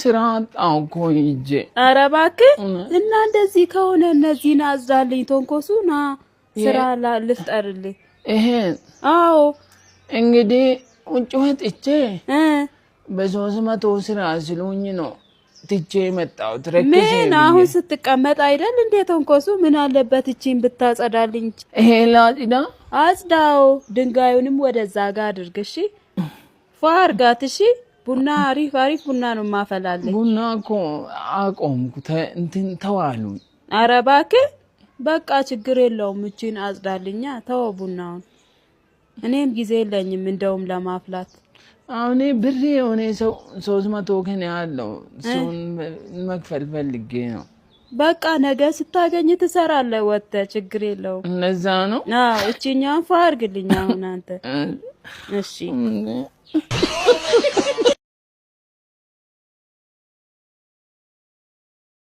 ስራ አጣሁ እኮ ሂጄ። ኧረ እባክህ፣ እና እንደዚህ ከሆነ እነዚህን አጽዳልኝ። ተንኮሱ ና ስራ ልፍጠርልህ። ይሄን? አዎ። እንግዲህ ውጭ ወጥቼ በ300 ስራ ስሉኝ ነው ትቼ የመጣሁት። ረከሰ ምን ብዬ። አሁን ስትቀመጥ አይደል እንዴ ተንኮሱ? ምን አለበት እቺን ብታጸዳልኝ? ይሄ ላጽዳ? አጽዳው። ድንጋዩንም ወደዛ ጋር አድርግ። እሺ፣ ፏ አርጋት። እሺ፣ ቡና አሪፍ አሪፍ ቡና ነው ማፈላልህ። ቡና እኮ አቆምኩ። እንትን ተዋሉ። ኧረ እባክህ፣ በቃ ችግር የለውም። እቺን አጽዳልኛ። ተወ ቡናውን። እኔም ጊዜ የለኝም እንደውም ለማፍላት። አሁን ብር የሆነ ሰው 300 ከኔ ያለው እሱን መክፈል ፈልጌ ነው። በቃ ነገ ስታገኝ ትሰራለህ ወጥተህ፣ ችግር የለውም። እነዛ ነው። አዎ፣ እቺኛውን ፏ አድርግልኝ አሁን አንተ። እሺ።